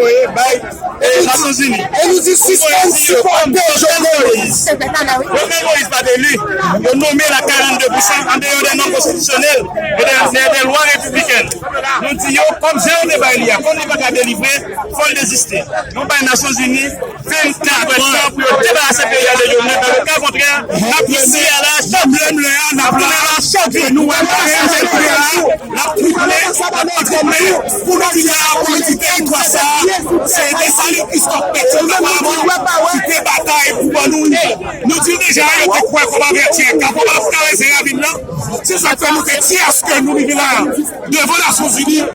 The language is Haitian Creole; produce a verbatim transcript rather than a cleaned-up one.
voye bay e Nasyonzini. E nou di sispann sipòte Jovenel Moïse. Jovenel Moïse pa t eli. Yo nonmen l a karannde pousan andeyò de nòm konstitisyonèl e de, de, de lwa repiblikèn. Nou di yo, kòm jan yo te bay li a, kòm li pa ka delivre, fò l deziste. Nou bay Nasyonzini vennkat tan pou yo debarase peyi a de Jovenel. Nan le ka kontrè, n ap isi a la chak jou. Menm lè a, n ap la chak jou. Nou wè, n ap koupe, n ap koupe pou nou vin la, pou nou di teritwa sa a, se Desalin Christophe Petit Lafaman ki te batay pou ban nou li. Nou di l deja, yo te kwè kòm avèti, kòm ap traverse ravin nan. Se sa k fè nou te di aske nou rive la, devan Nasyonzini,